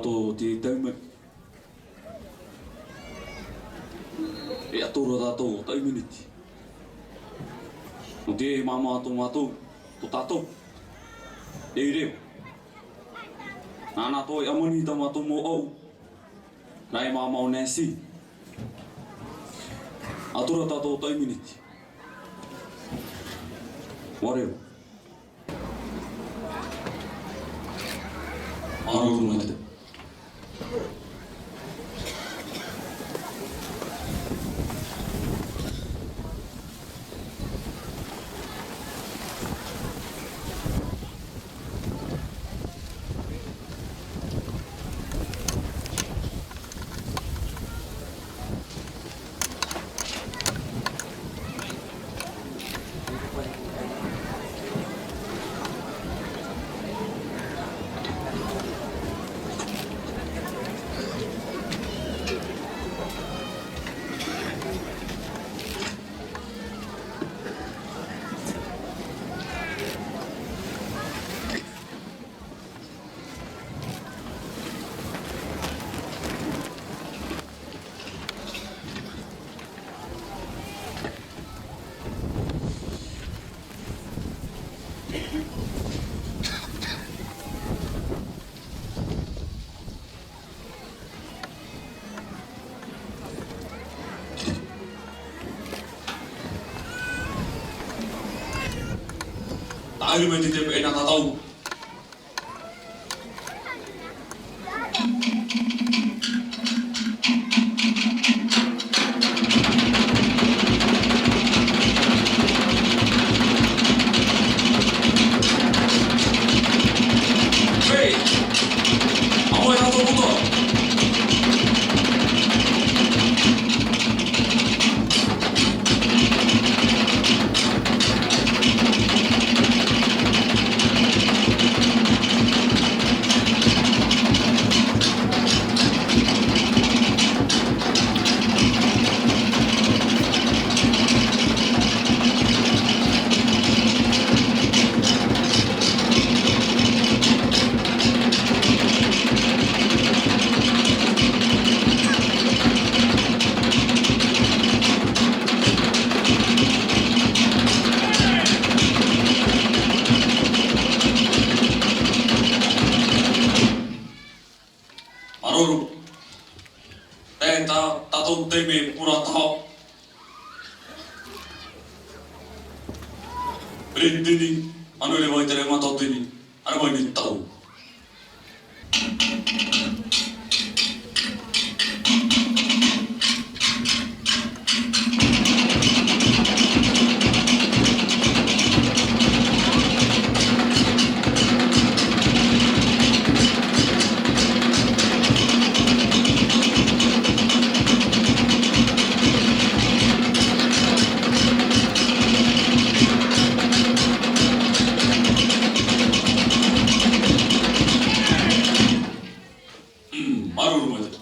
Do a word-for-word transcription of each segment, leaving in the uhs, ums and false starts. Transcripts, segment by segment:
Tō te taime. E atoʻa rā tātou taʻi miniti. Nō te māmā tō mātou, tō tātou. E reo. Nāna tō e amani tā mātou mau ʻau. Nā e māmā o Nancy. Atoʻa rā tātou taʻi miniti. Wareo. Māuruuru maitaʻi. Tāʻiri mai te tepe e nā tātou. Hei! Amoe rātou puta! Māuruuru. Tē tā, tātou taime pura taho. Peretiteni, Manuere Vaitareia Mataotini, haere mai nei tātou. Mm, māuruuru maitaʻi.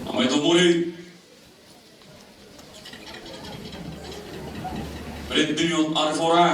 Haere mai tō Mori. Peretiteni ʻo Arefora.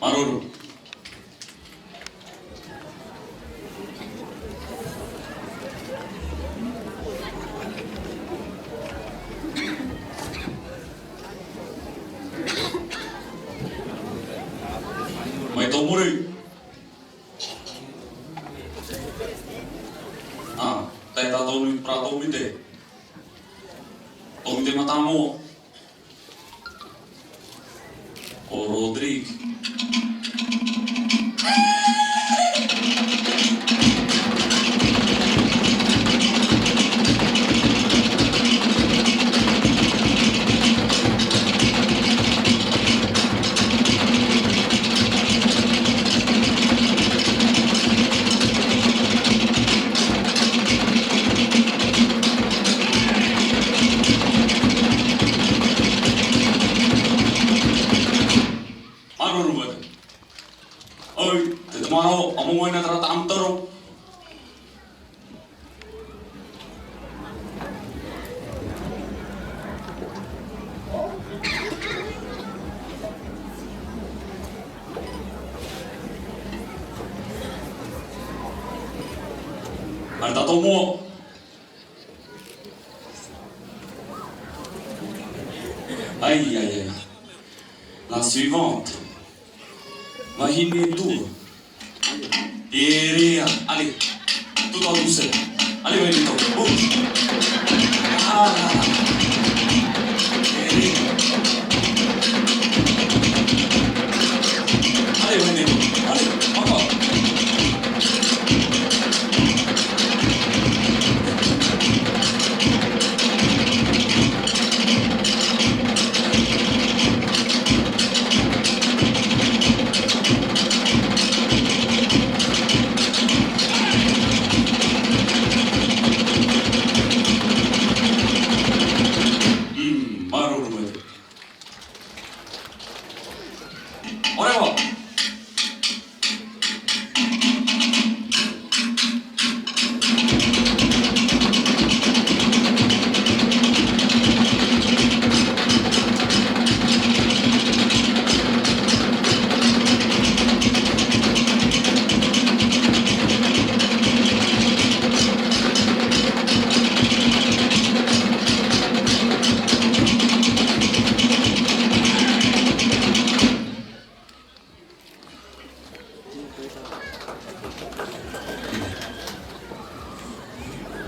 Māuruuru. Mai tō Mori. Ā, tae tā tō Mori, parau tō Mori te. Tō Mori te mātāmua. ʻO Rodrigue. Moina tara tamtaro. Ara tātou moa. Aïe, aïe, aïe. La suivante. Vahine e tua. Erea, allez. Tout en douceur. Allez, vahine e tua. Bouge. Ah. Erea. Allez, vahine e tua. Allez, encore. Mm, māuruuru maitaʻi. ʻOre ā.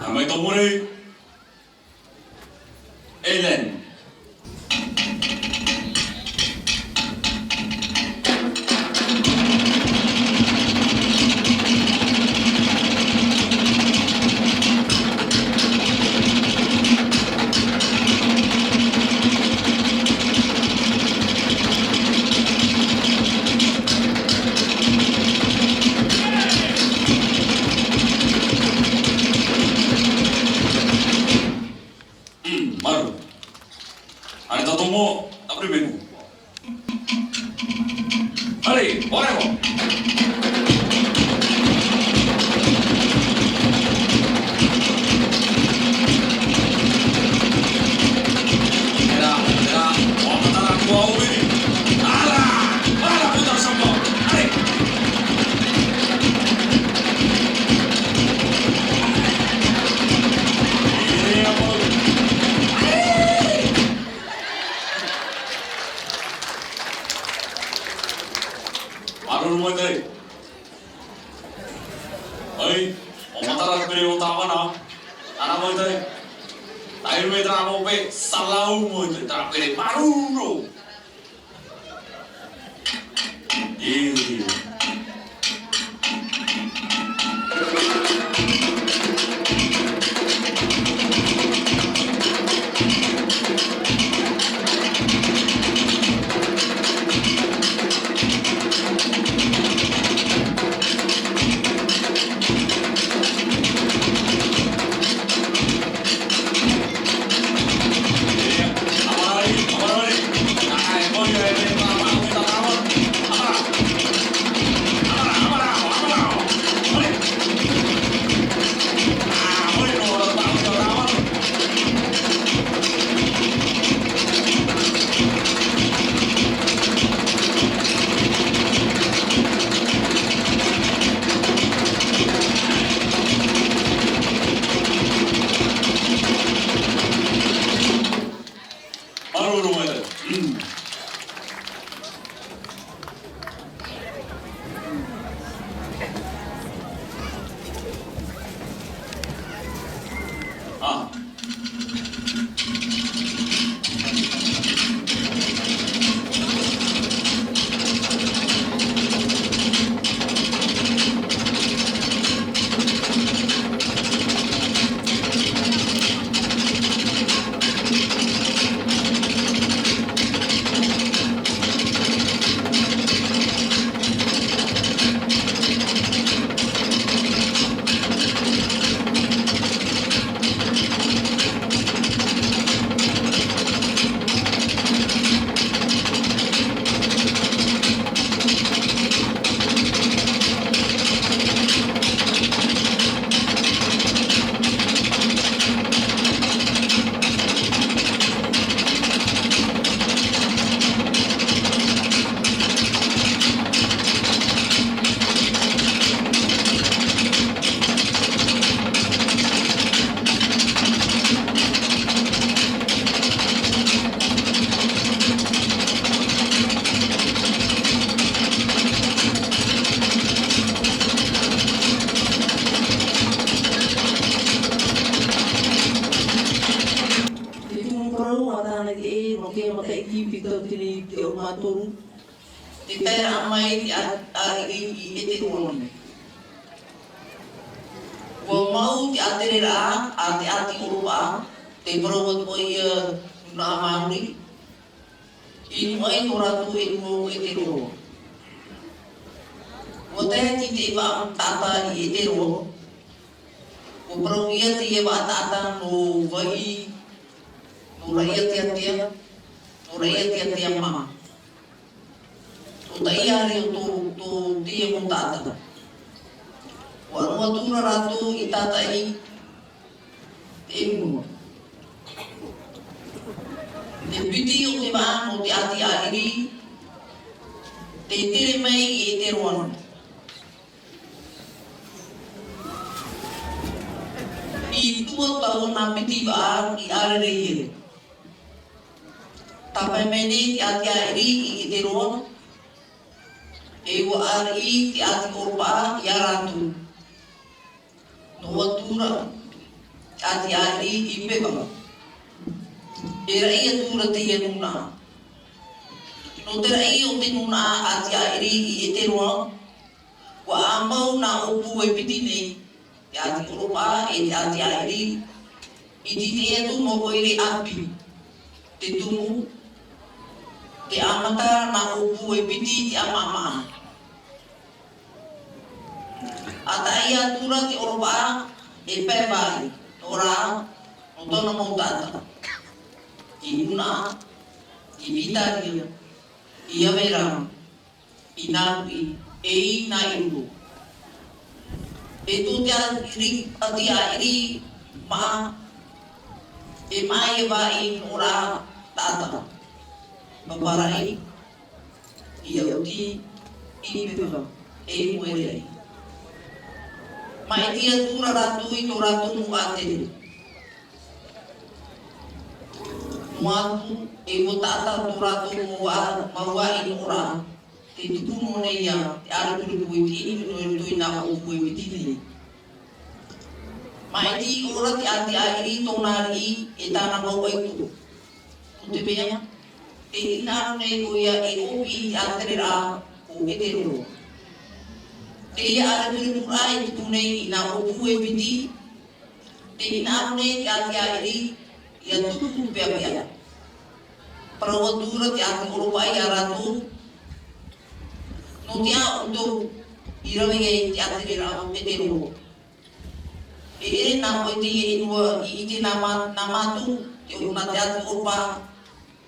Haere mai tō muri. Hélène. Mm, māuruuru. Allez, tātou moa, tāpiri menu. Allez, ʻore ā. Terā, terā, ʻua matara, ʻua ʻōviri. Ara, ara, puta samba. Allez. Māuruuru maitaʻi. ʻAi, ʻua matara te pere o tāvana. Ana maitaʻi. Tae mai terā mau pē, salau maitaʻi, terā pere māuruuru. Māuruuru maitaʻi. Mm. Ah. Nō te matahiti piti tauatini e ono mā toru, tē tae ra mai te ʻāʻiri i ʻEteroa nei. ʻUa mau te ʻātereraʻa a te ʻāti ʻOropaʻa, tē parau atu ai ia nūnaʻa Māori, i mua i tō rātou ʻēʻa o ʻEteroa. ʻUa tae atu te vaʻa taʻata i ʻEteroa, ʻua parau ia teie vaʻa taʻata nō Vaiʻi, nō Raʻiāteatea, nō Raʻiāteatea mā. ʻO teie ʻāʻiri o tō, tō teie mau taʻata. ʻUa noa atu ra rātou i tātaʻi te ʻēʻa. Te piti o te vaʻa nō te ʻāti ʻāʻiri, tē tere mai i ʻEteroa. I tua tau nā piti vaʻa i ʻārerei here. Tāpae mai nei te ʻāti ʻāʻiri i ʻEteroa, e ʻua ʻāriʻi te ʻāti ʻOropaʻa ia rātou. Noa atu ra te ʻāti ʻāʻiri i Peva. E raʻi atu ra teie nūnaʻa. Nō te raʻi o te nūnaʻa ʻāti ʻāʻiri i ʻEteroa, ʻua ʻāmau nā ʻōpū e piti nei, te ʻāti ʻOropaʻa e te ʻāti ʻāʻiri, i te tahi atu mau ʻoire ʻāpī. Te tumu, tē ʻamata ra nā ʻōpū e piti i te ʻamaʻamaʻa. ʻA taʻa atu ra te ʻOropaʻa e Peva, nō rā, nō tōna mau taʻata. I Una, i Vitaria, i Avera, i Naruʻi, e i Nairuru. E tō te ʻāʻiri, ʻāti ʻāʻiri, mā, e mā e Vaiʻi nō rā taʻata. Paparaʻi, i Aoti, i Peva, e i Moereʻi. Maʻiti atu ra rātou i tō rātou mau ʻātere. Noa atu, e ʻua taʻata tō rātou mau ʻā, mau ʻāʻiri nō rā. Tē tupu noa nei ia te ʻārepurepu i te ʻinu nō roto i nā ʻōpū e piti nei. Maʻiti ʻō ra te ʻāti ʻāʻiri i tōna ariʻi e tāna mau ʻaito. Nō te mea, tē hinaʻaro nei ʻoia e ʻōpī i te ʻātereraʻa o ʻEteroa. Teie ʻārepurepu rā e tupu nei i nā ʻōpū e piti, tē hinaʻaro nei te ʻāti ʻāʻiri, ʻia tupu peʻapeʻa. Parau atu ra te ʻāti ʻOropaʻa ia rātou, nō te aha ʻoutou i rave ai i te ʻātereraʻa o ʻEteroa. E ʻere nā ʻoe teie ʻenua i ʻite nā mā-, nā mātou, te ʻō-, nā te ʻāti ʻOropaʻa,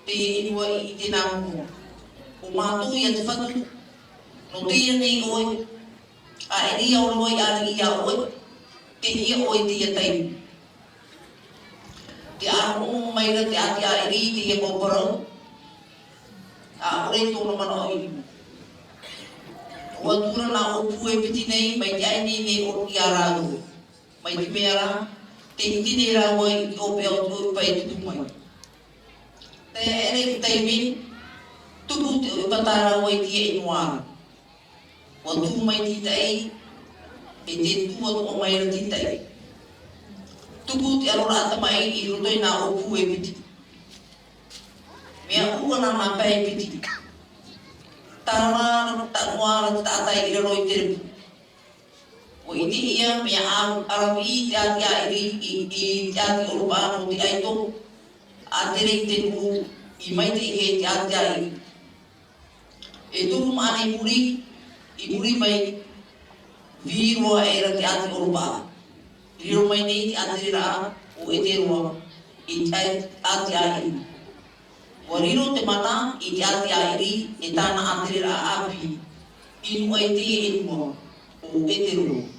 teie ʻenua i ʻite nā mua. ʻO mātou ia te Fatu, nō teie nei ʻoe, ʻaʻiri ʻaore ʻoe i ʻāriʻi ia ʻoe, tei hea ʻoe i teie taime. Tē ʻāʻoʻo mai ra te ʻāti ʻāʻiri i teie mau parau, ʻaʻore tōna manaʻo i mua. Noa atu ra nā ʻōpū e piti nei, mai te ʻaʻe nei nei ʻōroʻa ia rāua. Mai te mea rā, tē ʻite nei rāua i te ʻōpeʻa o te ʻohipa e tupu mai. Teie nei te taime, tupu te ʻohipa tā rāua i teie ʻenua ra. ʻUa tuʻu mai te taʻi, e tē tuʻu atoʻa mai ra te taʻi. Tupu te ʻaroraʻa tamaʻi i roto i nā ʻōpū e piti. Mea ʻū ana nā pae e piti. Tārahu ra, taʻa noa ra te taʻata i raro i te repu. ʻUa ʻite ʻia, mea ʻā-, ʻaravihi te ʻāti ʻāʻiri i, i te ʻāti ʻOropaʻa nō te ʻaito. ʻĀtere i te nuʻu, i maitaʻi i te ʻāti ʻāʻiri. E toru maʻa i muri, i muri mai, vīroa aʻera te ʻāti ʻOropaʻa. Riro mai nei te ʻātereraʻa o ʻEteroa i te ʻāti ʻāʻiri. ʻUa riro te mana i te ʻāti ʻāʻiri e tāna ʻātereraʻa ʻāpī, i mua i teie ʻenua o ʻEteroa.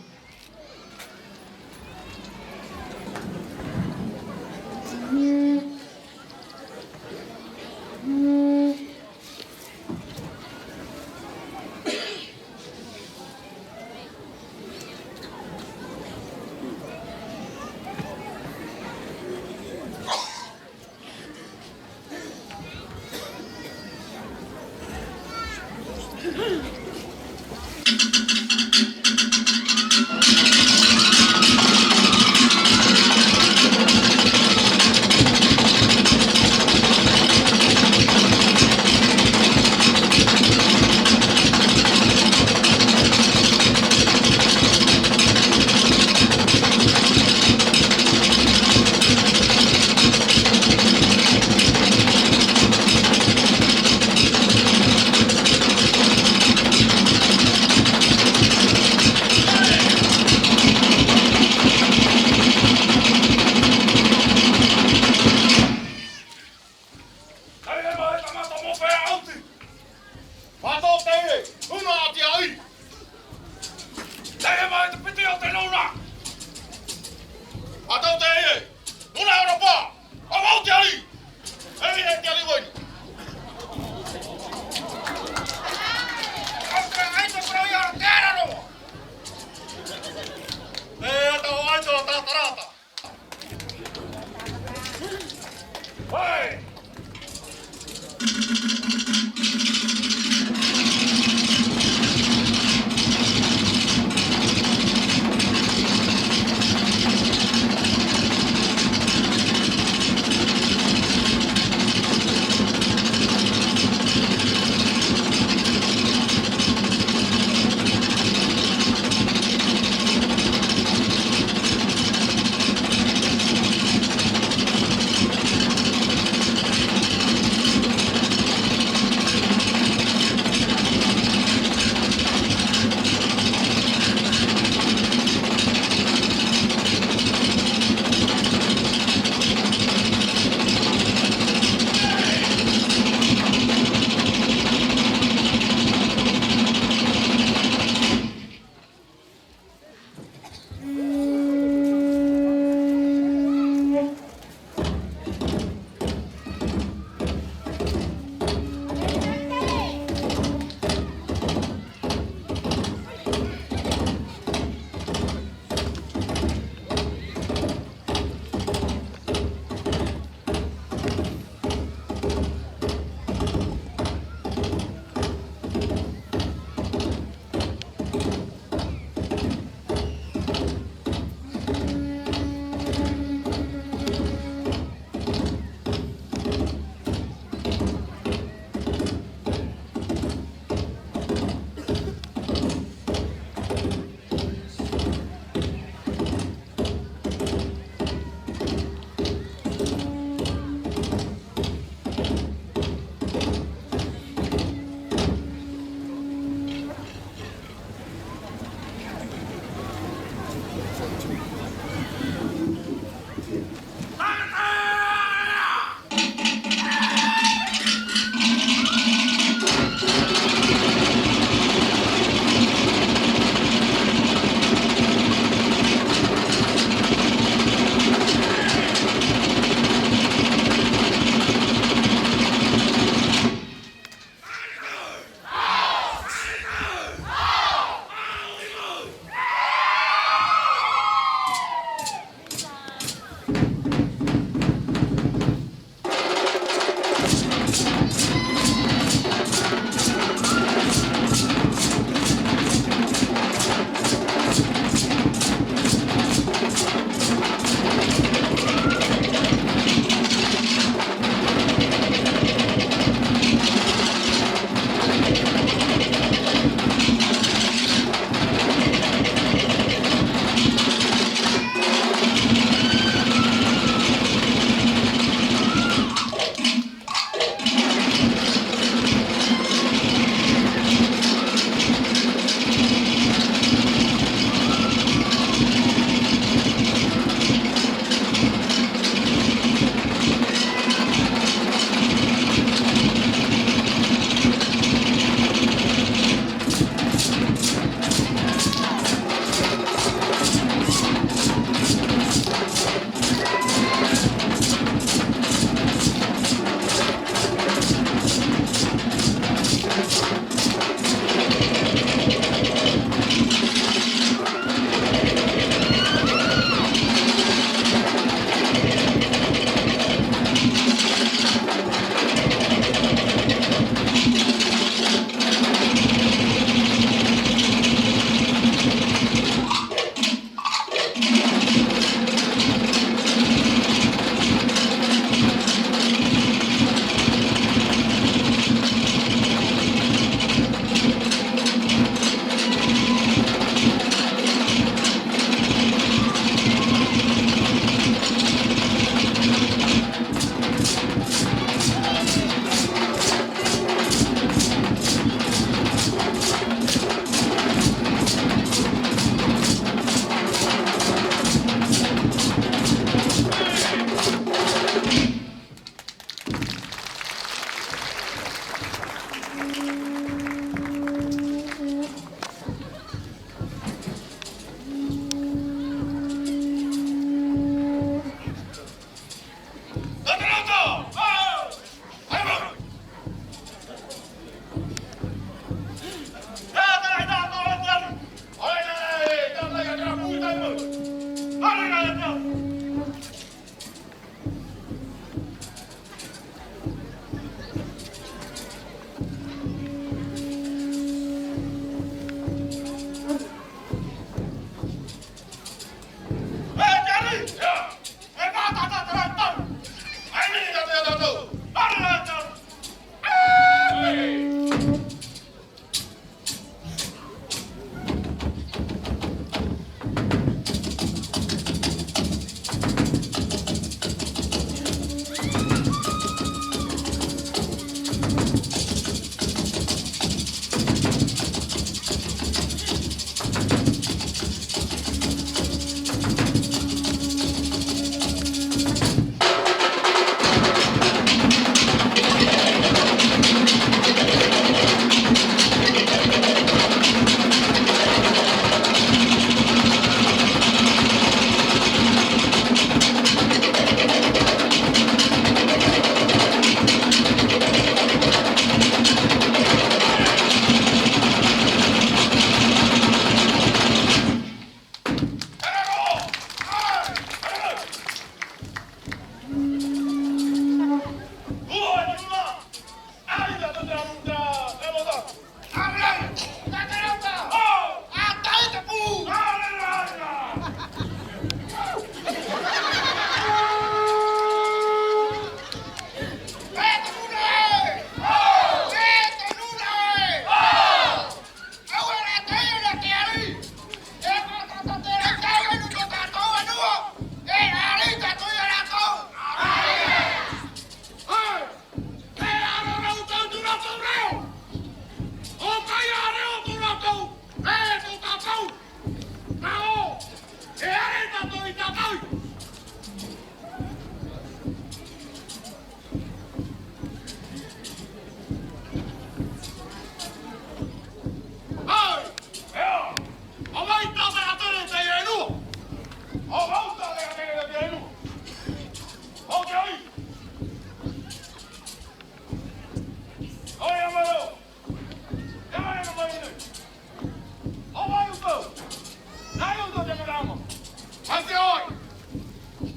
Mai te ʻoe.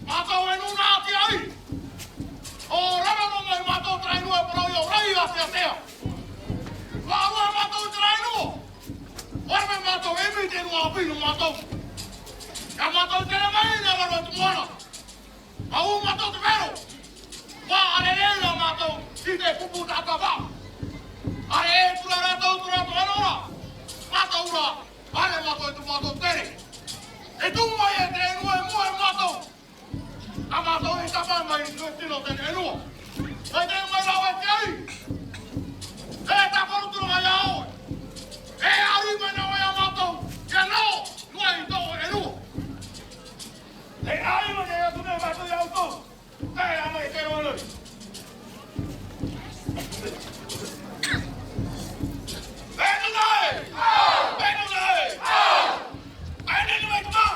Mātou e nūnaʻa atu ai. ʻO rave noa mai mātou terā ʻenua e parau ia ʻo Raʻiāteatea. Faʻaroʻo mātou i terā ʻenua. ʻOia mai mātou e ʻimi i te ʻenua ʻāpī nō mātou. ʻIa mātou tere mai nei i raro i te moana. ʻUa ū mātou te vero. ʻUa ʻāreʻareʻa mātou i te pupu taʻata vā. ʻAreʻa e tura rātou, tura rātou anō rā. Mātou rā, ʻareʻa mātou i tō mātou tere. E tumu mai e te ʻenua e mua e mātou. ʻA mātou i tāpae mai i te tino o te ʻenua. Mai te mai rāua e te ai. E tāparu tura mai ʻoe. E ʻāri mai nā ʻoe iā mātou. ʻIa nō, noa i tō ʻenua. E ai mai e atu nei mātou iā ʻoutou. Tae rā mai te roa nui. Pēnei nei! Pēnei nei! Pēnei nei, mā!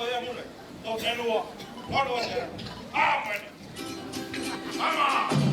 Tō te Atua, Atua te Atua. Āmene. Āmene.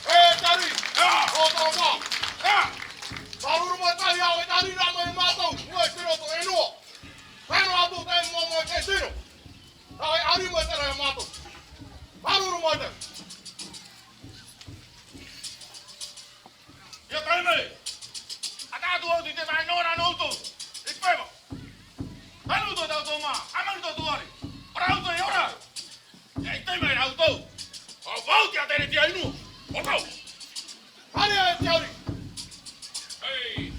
E Tari! Ea! O tō mā! Ea! Māuruuru maitaʻi au e Tari, rā mai mātou, ua i te roto e noa. Tae noa atu tae noa mai te tino. Rā e Tari mai te rā e mātou. Māuruuru maitaʻi. Ia tae mai. A tātou atu i te tae noa rā nō ʻoutou. I te pēma. Anu tō tātou mā, anu tō tō ari. Ora ʻoutou e ora. Ia i te mai rātou. Au vau te atere te ainu. O tau. Haere e te auri. Hei.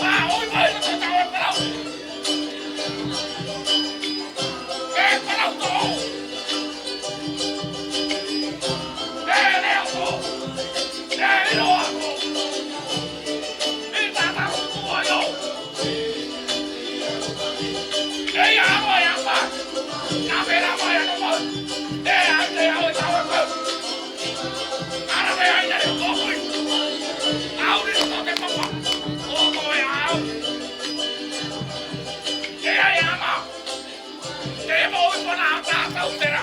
ʻĀ, ʻoi mai roto tāua e parau. E parau tō. E reo tō. E iroa tō. I tātau tuai ʻō. E ia roa e apa. Nā mea rā mai anō mau. E au te au e tāua e pau. Ara te ai nei, kōpui. Au nei tō te papa. ʻO koe au. E ai ana. Te mau i pana a tātau terā.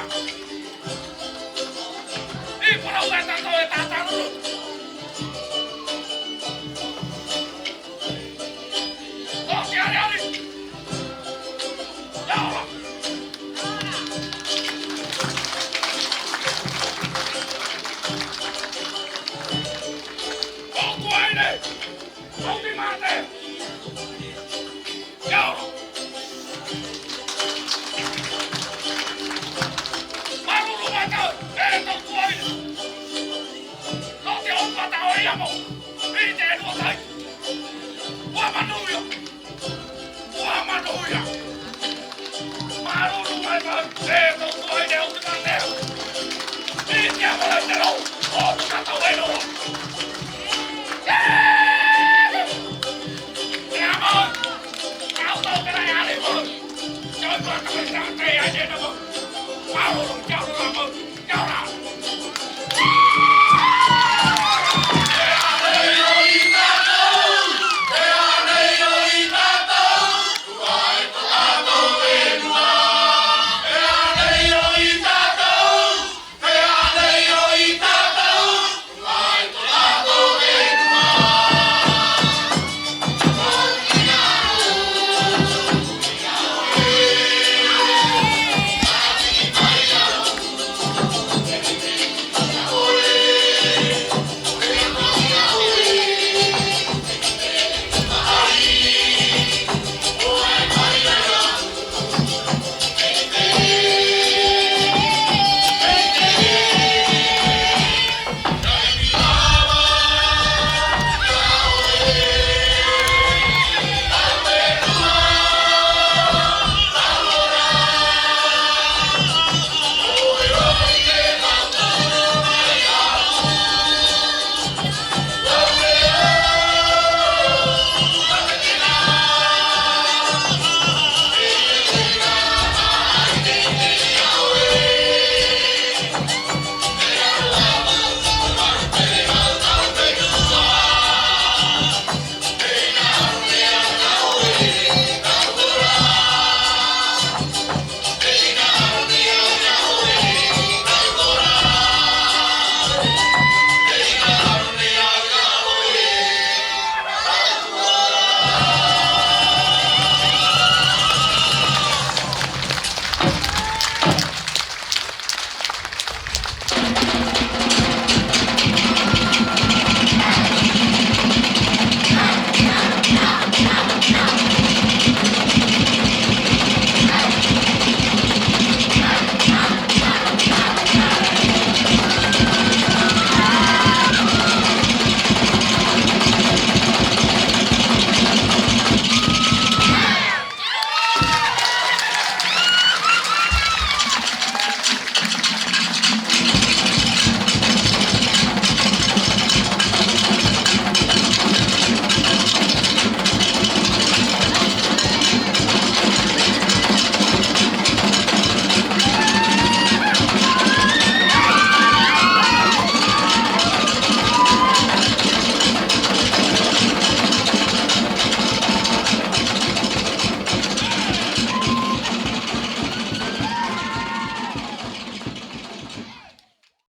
I parau e tātau e tātau. ʻO te ariari. Ia ora. ʻO koe nei. ʻO te mate. Ia ora. Māuruuru maitaʻi, e tau tuai. Nō te ʻōpata o ia mau. I te rua tai. ʻUa manuia. ʻUa manuia. Māuruuru maitaʻi, e tau tuai nei o te mate. I te ʻāvaʻe te rau, ʻo te tātau e noa.